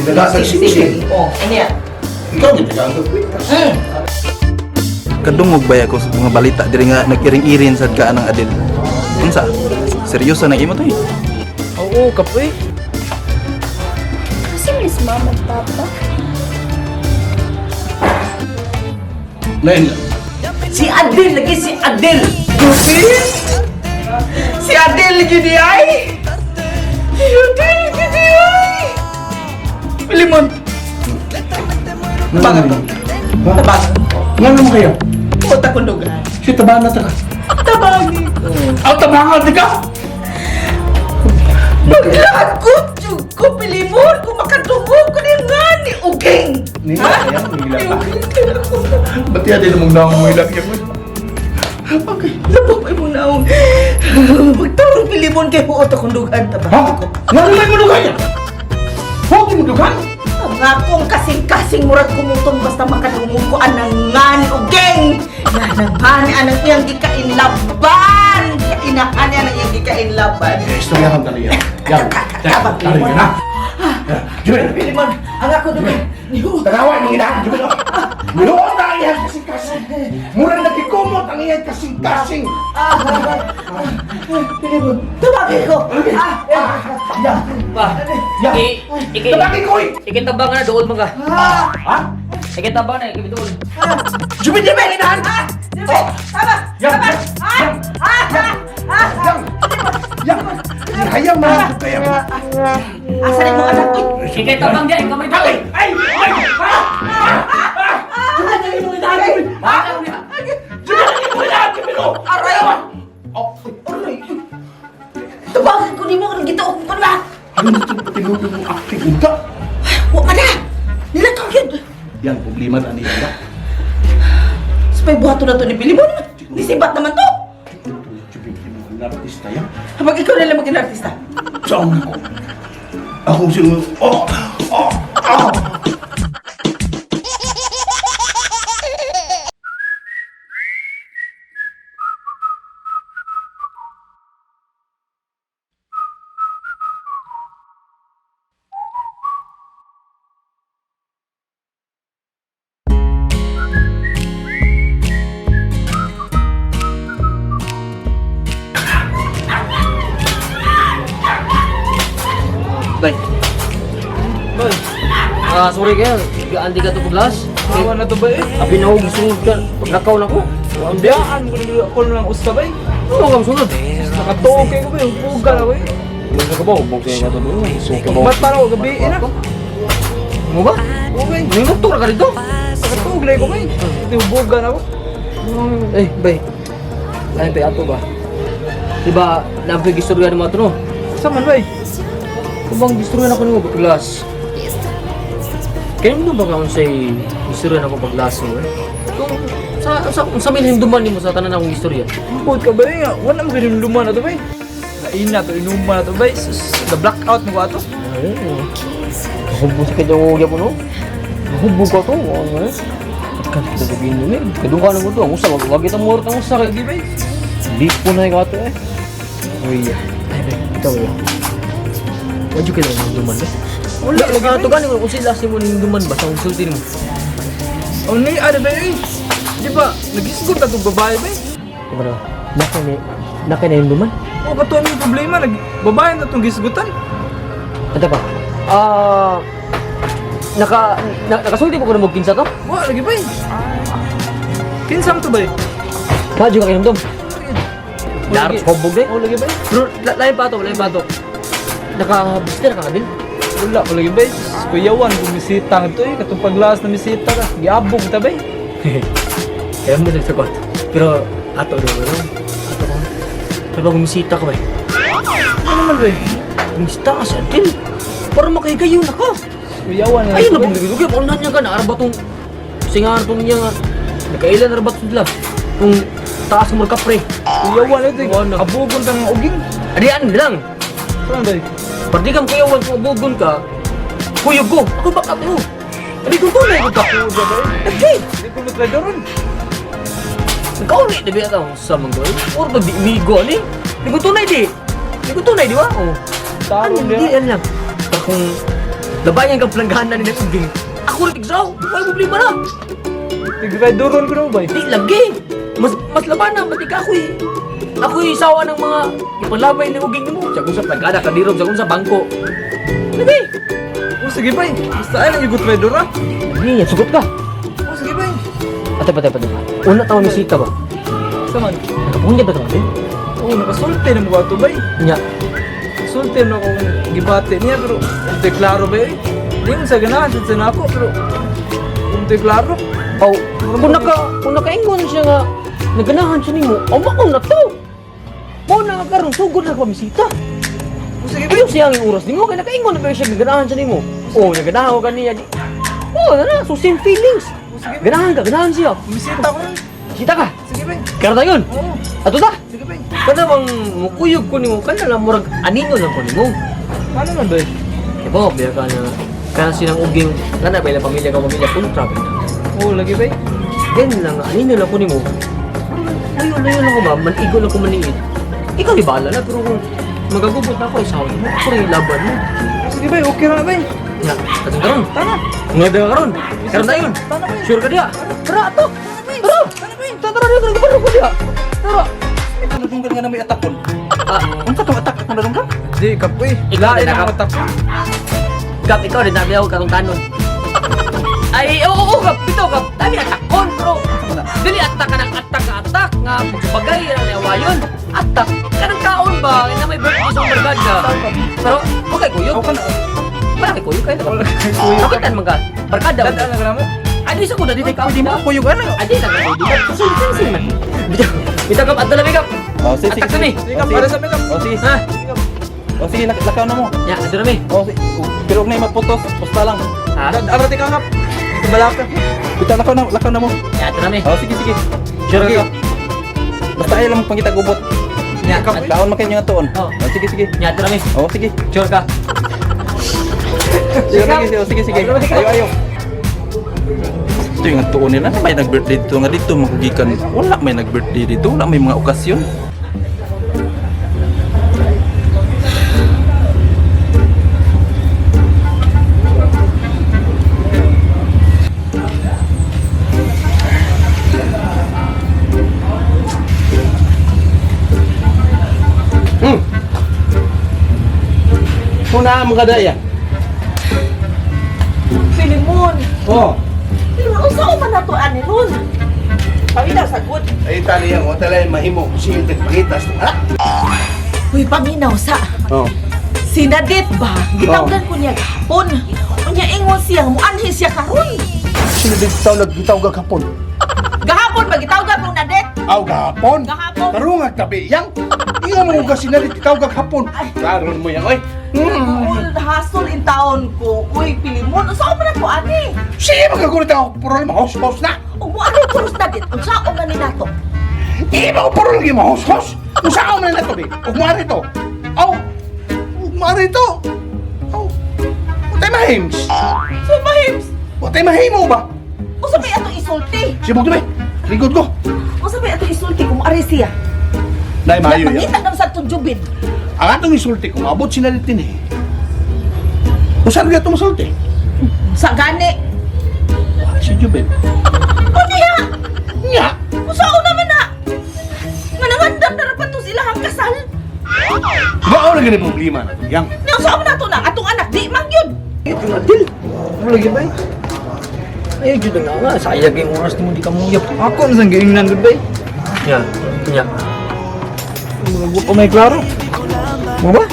Gidaga sa singsing. Oh, ano yan? Ikaw gidaga ang kwintas. Kadungog ba ako sa mga balita diri nga nag-iring-irin sad ka anang Adel. Unsa? Seryoso na imo to eh. Oo, kapoy. Kasi miss mama at papa. Lain lang. Si Adel, lagi si Adel! Gupi? Si Adel lagi di ay! Si Adel lagi di ay! Pilimon! Tabangan to. Tabangan. Ngano mo kayo? Puta kong dugan. Si tabangan ta ka. Tabangin ko. Aw tabangan di ka. Maglagot jud ko, Pilimon! Kung makatungog ko ni nga ni Uging! Nila Ha? kaya, nila Ni pa. Uging kaya ko. Ba't yan din mong naong mo ilak yan? Okay, labok ay mong naong. Magtarong Pilimon kay huot akong dugan. Ha? Tabangin ko. Ngano may mo dugan? Huwag mo dugan? Ang akong kasing-kasing murag kumutong basta makadungog ko anang ngan ugeng. Nanangani anang iyang gikainlaban. Kainahan niya anang iyang gikainlaban. Eh, istorya kang tali yan. Yan. Tabang Tali ka na. Juben, Pilimon, ang ako dugan. Niyo. tanawa imong inahan, Juben. Munoon na ang iyang kasing-kasing. Mura na gikumot ang iyang kasing-kasing. Pilimon, tabangin ko. Ah, ah, Yan. Pa. Yan. Iki Tabangin ko eh. Ikitabang na dool mga. Ha? Ikitabang na ikidool. Juben, Juben, inahan. ah, Juben, tama, Yan. tama. Ah, ah, ah, ah. Yan. Yan. Hayang mga kaya mo. Asa rin mo anak ko? Ikitabang diyan kamay dool. Ay! Ay! Ay! Juben, dali mo inahan, Juben. Juben, dali mo inahan, Juben. Oh. Aray! Oh. Aray! Tabangin ko nimo kung gitaok ko na. Ano ito patinulo mong acting unta? Wa man na. Nilakaw yun. Yan, problema na niya. na. Sabay buhato na to ni Pilimon. Nisibat naman to. Juben, hindi mo artista yan. Habang ikaw na lang maging artista. Saan ako? Ako sino? Oh! Oh! Oh! Day. Boy. Ah, sorry kayo. Andi ka to paglas. Awa na to ba eh? Abi na og sunod ka. Paglakaw na ko. Ang biyaan ko nila ako lang usta ba eh? Ano kang sunod? Nakatuo kayo ko ba yung puga na ko eh? Ano ka ba? Ubog sa ka to. Suka ba? Ba't parang gabi eh na? Mo ba? Okay. Ninguktor ka dito. Nakatuo ko ko ba eh? Ito yung buga na ko. Eh, bay. Lain pa ato ba? Di ba, nampay gistorya ni mga to, no? Sa man ba eh? Kubang gistorya na ko nimo paglas. Kaya mo ba kung say gistorya na ko paglas mo eh? Kung sa sa sa minhinduman nimo sa tanan akong istorya. Bukod ka ba eh? Wala mo kinunduman na to ba eh? Lain na to, inuman na to ba eh? Sus, the blackout mo ko ato. Ay, hubog sa kanya ko gyapon no. Hubog ka to, ano eh. Kan kita sabihin mo eh. Kadungka na mo to, ang usa wag wag kita mo ang usa kay Lagi ba eh? di po na ikaw ato eh. Uy, ay bay, ikaw eh. Wadyo kayo nang ba? Wala lagi Wala ba to eh? gani kung sila si mo ninduman ba sa sulti nimo. Oh, ni ano ba eh? Di ba, nagisgot na itong babae ba eh? Diba na? Naka ni naka na hinduman. O, kato ang problema, nag babae na itong gisgutan. Anta pa. Ah naka na, nakasulti po ko na kinsa to? Wala lagi ba eh? Kinsam to ba eh? Wadyo ka kinumdum. Dark hobog eh. Oh, lagi ba eh? Pero lain pa to, lain pa to. Naka bisita ka kabil. Wala ko lagi ba eh? Sus, Kuyawan, bumisita nga to eh. Katong paglaas na misita ka. Giabog ta ba eh? Kaya mo sa sagot. Pero ato do pero ato ko. Pero bumisita ka ba? eh? Ano naman ba eh? Bumisita ka sa din. Para makahigayon na ka. Kuyawan na. Ayun na bang lugay paunahan niya ka na arba tong singahan tong niya nga. Nakailan na arba tong sila. Kung taas mo ka pre. Kuyawan na ito eh. Wala. Abugon ta ng uging. Adian lang. Saan ba eh? Pardi kang kuyawan kung abugon ka. Kuyog ko. Ako baka mo. Adi kung tunay ko ka. Kuya ba eh? Lagi. Hindi ko matry doon. Nagkauli na ba ang sa mga gawin? Or ba di migo ani? Di ko tunay di. Di ko tunay di ba? Oh. Taro Ano, di niya. yan lang. Pero kung Labayan kang planggana ni Naguging. Ako rin tigsaw. Wala problema na. Tigridoron ko na bay. Di lagi. Mas mas laban na pati ka ako eh. Ako yung sawa ng mga ipalabay ng uging nimo. Sa kung sa planggana kadirog sa kung sa bangko. Lagi. Oh, sige bay. Basta ay lang igut rider ah. Lagi, sugot ka. Oh, sige bay. Ate, pate, pate. Una taon ni Sita ba? Sa man. Nakapunya ba taon eh? Oh, nakasulti na mo ato bay. Nya. Sulti na akong gibati niya pero unti klaro ba eh. Di mo sa ganahan sa na ako pero unti klaro. Oh, kung nakaingon siya nga naganahan siya nimo, oh mao na to. Mao na nga karon sugod na ko misita. Oh, sige bay. Ayaw siya ang oras nimo kay nakaingon na ba siya naganahan siya nimo. Oh, naganahan ko kaniya di. Oh, na na, so same feelings. Oh, sige bay. Ganahan ka, ganahan siya. Misita ko rin. Sita ka. Sige bay. Karon tayon. Oo. Ato ta. Sige bay. Kada bang mukuyog ko nimo kana lang murag anino lang ko nimo. Paano man bay? Di ba, biya ka na kana silang uging kana ba ilang pamilya ka pamilya kontra ba na. Oh, lagi bay. Then lang anino lang ko nimo. Layo layo lang ko ba, manigo lang ko maniid. Ikaw di bahala na pero kung magagubot na ako ay sawa mo, ako rin laban mo. Oh, sige bay, okay ra na bay. Ya, katong karon. Tana. Nga ba karon? Karon tayon. Tana bay. Sure ka diya? Tara ato. Tara. Tara tara tara tara ko diya. Tara. Ito nadunggan nga na may atakon. Ah, Unsa tong atak akong nadunggan? Di kapoy. Ikaw Lain na ang kap. atak. Kap, ikaw rin nabi ako katong tanon. Ay, oo, oo, kap, bitaw, kap. Dami atakon, bro. Dili atak ka ng atak ka atak nga magbagay na niawayon. Atak ka ng kaon ba? Na may birthday sa barkada. Pero, okay, kuyog. Aw kana. Wala kay kuyog kayo. Wala kay kuyog. Kapitan man ka. Barkada. Dadaan na ka na mo. Ay, di sa ko, dali ka. Pwede mo kuyog ana. Ay, di sa ko. Sige, sige, sige man. Bitaw, bitaw, kap, ato na, kap. Oh, sige, sige. Atak kami. Sige kap, para sa makeup. Oh, sige. Ha? Sige kap. Oh, sige, lakaw na mo. Ya, ato na, mi. Oh, sige. Pero og na maputos, pusta lang. Ha? Dad, arati ka kap. Balaka. Bitaw lakaw na mo. Ya, ato na, mi. Oh, sige, sige. Sure Sige. ka. Basta ayaw lang mo pangita gubot. Ya, Kaon man kayo nga tuon. Oh. Oh, sige, sige. Ya, ato na, mi. Oh, sige. Sure ka. Sige, sige, sige, sige. Ayo, ayo. Ito yung tuon nila, may nag-birthday dito nga dito makugikan. Wala may nag-birthday dito, wala may mga okasyon. Una mo kadaya. Filimon. Oh. Filimon, unsa man nato ani ron? Paminaw sa good. Ay tali ang hotel ay mahimo siyang pangitas ha. Uy, paminaw sa. Oh. Si Nadit ba? Gitawgan ko niya gahapon. Unya ingon siya, muanhi siya karon. Sino dito tawag gitawag gahapon? Gahapon ba gitawgan mo Nadit? Aw gahapon. Gahapon. Karunga tabi yang. Ingon mo ka sila dito tawag gahapon. Karon mo yang oy. Old hustle in taon ko. Uy, Pilimon, unsa man nato ani? Sige magagulat ako puro mahos-hos na. Ug mo ano turos Nadit? Unsa man ni nato? Di ba ko puro lagi mahos-hos? Usaon man na to di. Ug mo to. Aw. Ug mo to. Aw. Utay mahims. So mahims. Utay mahimo ba? Unsa may ato isulti? Sibog to be. Likod ko. Unsa may ato isulti kung ari siya? Nay maayo ya. Mangita naman sa atong jubid. Ang atong isulti kung abot sila dito ni. Usan gyud atong masulti? Sa gani. Wa si Jubel. O niya! Nya. Unsa naman na? Manangandam na ra pa to sila ang kasal. Mao na gani problema na yang. Nya unsa man nato na atong anak di man gyud. Ito na, Dil. Mo lagi bay. Ayaw, jud na nga. Sayag yung oras nimo, di ka muyap. Ako na sang giingnan gud bay. Ya, ya. Mga ko may klaro. Mo ba?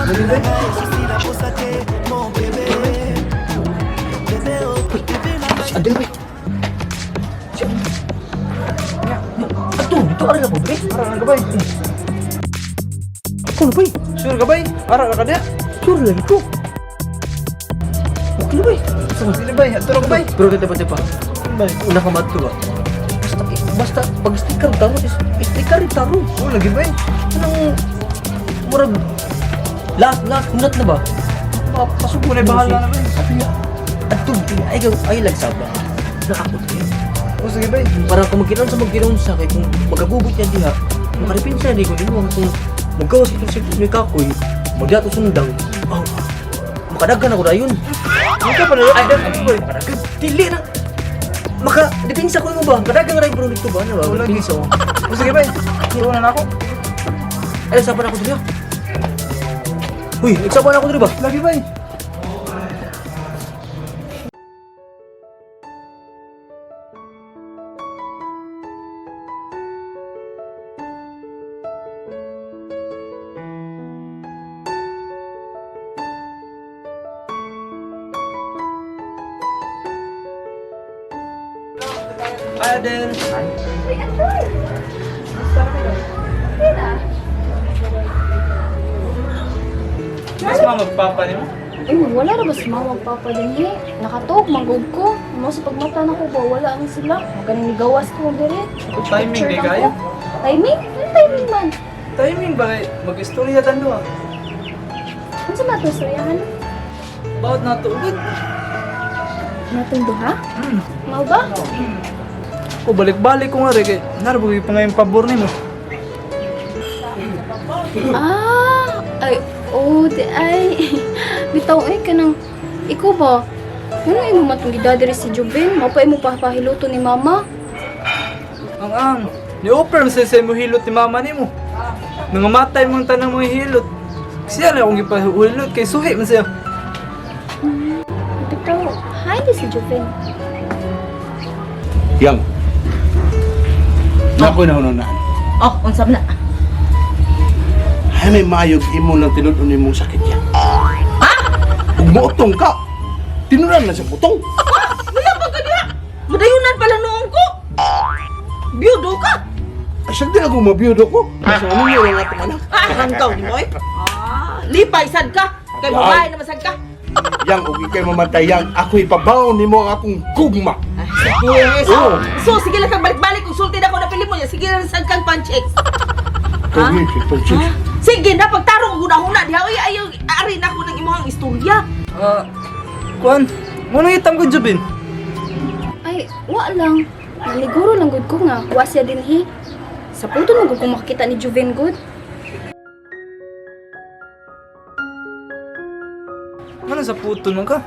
Lagi bay. Adil ba? Ato, dito ara na po, bre. Ara na ka bay. Ako na, bay. Sure ka bay? Ara ka diya. Sure lagi ko. Okay na, bay. Sige bay, ato ra ka bay. Pero kita pa, pa. Bay. Una ka madto ba? Basta, basta, pag sticker taro, sticker rin taro. Oh, lagi bay. Anong, murag, last, last, kunat na ba? Pasok mo Wala bahala na bay. Ato, ay, ay, lagsaba. Na ako tayo. Oh, sige bay. Para kung magkinaon sa magkinaon sa kay kung magagubot niya diha, makarepinsa ni ko nimo kung maggawas ito sa ni kakoy, magdato sundang. Oh, Makadagan ako dayon. Ikaw pa na ay daghan boy. Makadagan. Dili na. Maka depensa ko mo ba? Kadagan ra bro dito ba? Ano ba? Oh, lagi. Depensa. O sige bay. Turuan na nako. Ay, saban ako diri. ah. Uy, nagsaban ako diri ba? Lagi bay. Hi, Adele. Uy, Atoy! Tira. Mas mama papa nimo? Ay, wala ra ba si mama ug papa dinhi? Nakatuog manggug ko. Mo sa pagmata nako ba wala ang sila. Maganing gawas ko diri. Timing Picture di lang kayo. ko. Timing? Anong timing man? Timing ba kay mag-istorya tando ah. Unsa man atong istoryahan? About na to ugod. Natong duha? Mao ba? Ko balik-balik ko nga rin kay narbo pa ngayon pabor nimo. Ah, ay, oh, di ay. Bitaw ay kanang ikaw ba? Ngano imo man tong gidadiri si Jubin? Mao pa imo papahiluto ni mama. Ang ni-offer mo sa imo hilot ni mama nimo. Nangamatay mong tanang mga hilot. Siya na akong gipahilot kay suhi man siya. Bitaw, hi di si Jubin. Yang. Nako na hununaan. Oh, unsa man na? Ay, may mayog imo lang tinud-on imong sakit yan. Ha? Ug moutong ka. Tinuran na sa putong. Wala pa ka diha. Madayunan pala noong ko. Biyudo ka. Ay, sagdi ako mabiyudo ko. Sa ano niyo lang atong anak. Ah, hanggaw ni mo eh. Ah, lipay sad ka. Kay babae naman sad ka. Yang, ug ikay mamatay yang, ako ipabaw nimo ang akong gugma. Ay, sige. So, Oo. so sige lang kang balik-balik kung sulti na ako na pili mo niya. Sige lang sad kang panchicks. Kung Ha? Sige na pagtarong huna-huna diha oy ayaw ari na ako ng imong istorya. Ah, kuan, mo nang itam ko Jubin. Ay, wa lang. Naliguro lang gud ko nga wa siya dinhi. Sa puto lang gud ko makita ni Juvin gud. Ano sa puton man ka?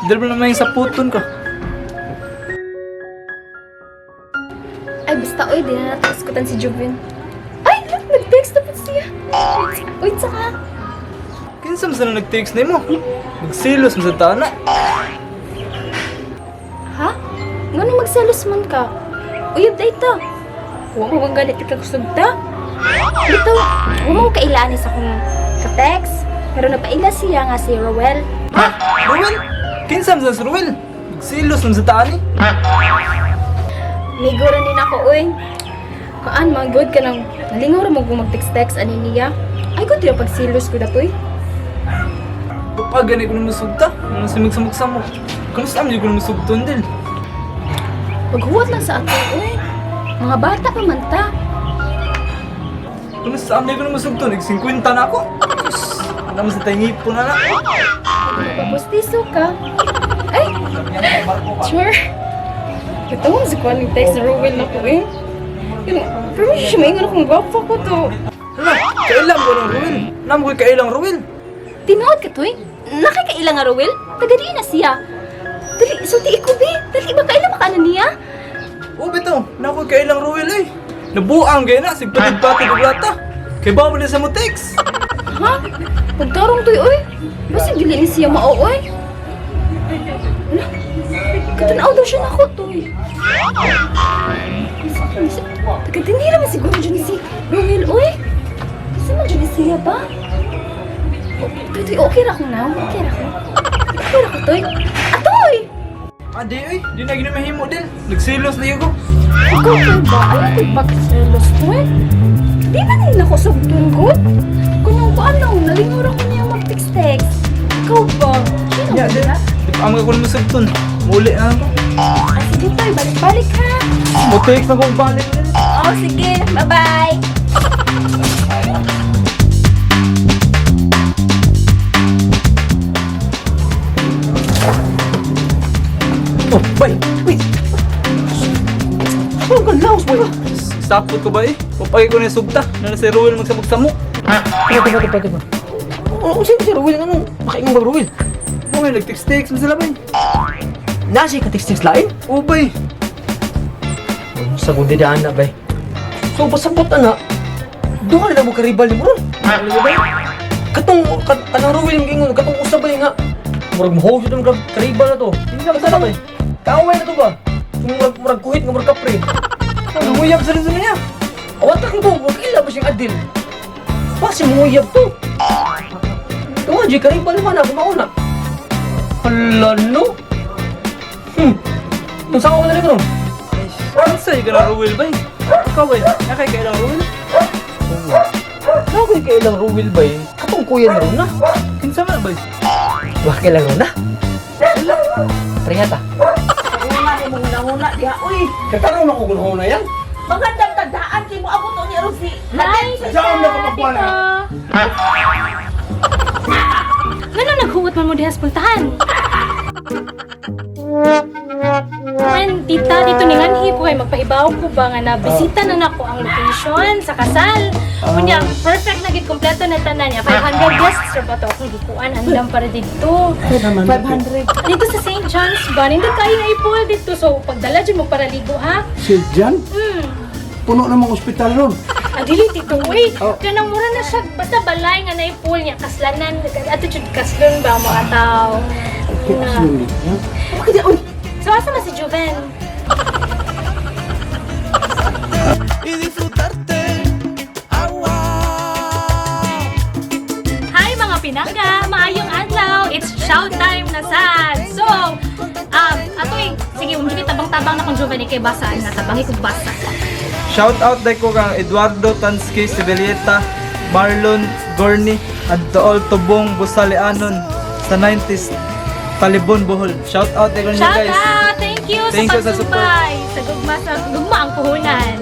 Dili ba naman yung sa puton ka? Ay, basta oy, di na natin iskutan si Juvin. Ay, look, nag-text na po siya. Uy, tsaka. Kinsa man sa nag-text nimo? Magsilos man sa tana. Ha? Ngano magselos man ka? Uyab day ta. Huwag mo bang ganit ka kusog ta? Dito, huwag mo kailanis akong ka-text. Pero napaila siya nga si Rowel. Ha? Ruel? Kinsa man sa si Ruel? Magsilos man sa tani. Miguro din ako, uy. Kaan, mga good ka nang nalingaw ra mo kung mag-text-text ani niya. Ay, good yung pagsilos ko datoy. Pag gani ko na masugta, ano si magsamok-samok. Kung saan ko na masugton din. Paghuwat lang sa ato, uy. Mga bata pa man ta. Kung saan ko na masugton, nag-50 na ako. Sus, ano man sa tayong na na. Papustiso ka. Ay, sure. Katawang sa kuwan ng text na Rowel na ko, eh. Pero siya maingon akong gwapo ko to. Hala, kailan ko ng Ruel? Nam ko kailang Ruel. Tinuod ka, toy. Nakakaila nga, Rowel. Taga di na siya. Dali, sulti ko, be. Dali, ba kaila makaano niya? O bitaw, na ko kailang Ruel eh. Nabuang gaya na, sigpatid-patid og lata. Kay ba mo din sa mo text? Ha? Pagtarong toy, oy. Basta dili ni siya mao, oy. Ala, katanaw daw siya nako, toy. Taga dinhi naman siguro dyan si Romel, oy. Kasi man dyan siya ba? Oh, Toy, toy, okay ra ko na. Okay ra ko. Okay ra ko, toy. Atoy! Adi oy, di na ginamahimo din. Nagsilos na ko. Ikaw, toy ba? Ayaw ko'y pagselos, toy. Di ba din ako sugtun ko? Kung nung ano, nalingaw ko niya mag-text-text. Ikaw ba? Siya Ya, na di. ba? Di pa ko na masugton. Muli na ako. Ah, sige, Toy. Balik-balik ha. Mo text na kong balik din. Oo, sige. Bye-bye. Oh, bay. Uy. Oh, galaos boy. Sapot ko ba eh? Papagay ko na yung sugta. Na si Ruel magsamok-samok. Pati ba, pati ba. Oh, unsa si Ruel ngano? Makaingon ba Ruel? Nga, nag-text-text man sila bay. Nasi ka text lain? Oo bay. Sa kundi daan na bay. So pasabot ana. Duha na mo karibal ni mo ron. Katong kanang Ruel yung ingon, katong usabay nga. Murag mo jud ang karibal na to. Hindi na kasama bay. Kaaway na to ba? So, murag kuhit nga murag kapre. Nanguyab sa rin sa niya. Awat ka ko, wag ila ba siyang adil? Basi muyab to. Tunga jud karibal man ako mauna. Hala no. Nung saan ko na rin ron? Ano sa'yo ka ng Ruel bay? Ikaw bay, nakay ka ng Ruel? Nakoy kay ilang Ruel bay. Katong kuya na ron na. Kinsa man bay? Wah kailang ron na. Pringata. Una ni mo huna diha uy. Katarong ako kung na yan. Magandang tagdaan kay mo abot ni aron si Hi, tita! Saan na kapagkuhan na? Ngano naghuot man mo diha sa pultahan? Man, tita, dito ni Nganhi ko kay magpahibaw ko ba nga nabisita na nako ang location sa kasal. Unya, perfect na gid, kompleto na tanan niya. 500 guests ra ba to akong gikuan andam para didto. 500. Dito sa St. John's ba, nindot kayo nga ipol dito. So, pagdala dyan mo para ligo, ha? Si Jan, puno ng mga ospital ron. Ah, dili, tito, uy. Kanang mura na siya. Basta balay nga na ipol niya. Kaslanan. Ato jud kaslon ba ang mga tao? Na. Bakit uy? So, asa man si Juven? Hi mga pinangga! Maayong adlaw! It's shout time na sad! So, atoy, sige, umjud tabang-tabang na kung Juven kay basa na tabangi kog basa. Shout out day ko kang Eduardo Tanski Sibilieta, Marlon Gorni, at Dool Tubong Busalianon sa 90s Talibon Bohol. Shout out day ko ninyo Shout guys. out! Thank you Thank sa you sa support. pagsumbay! Sa gugma ang puhunan.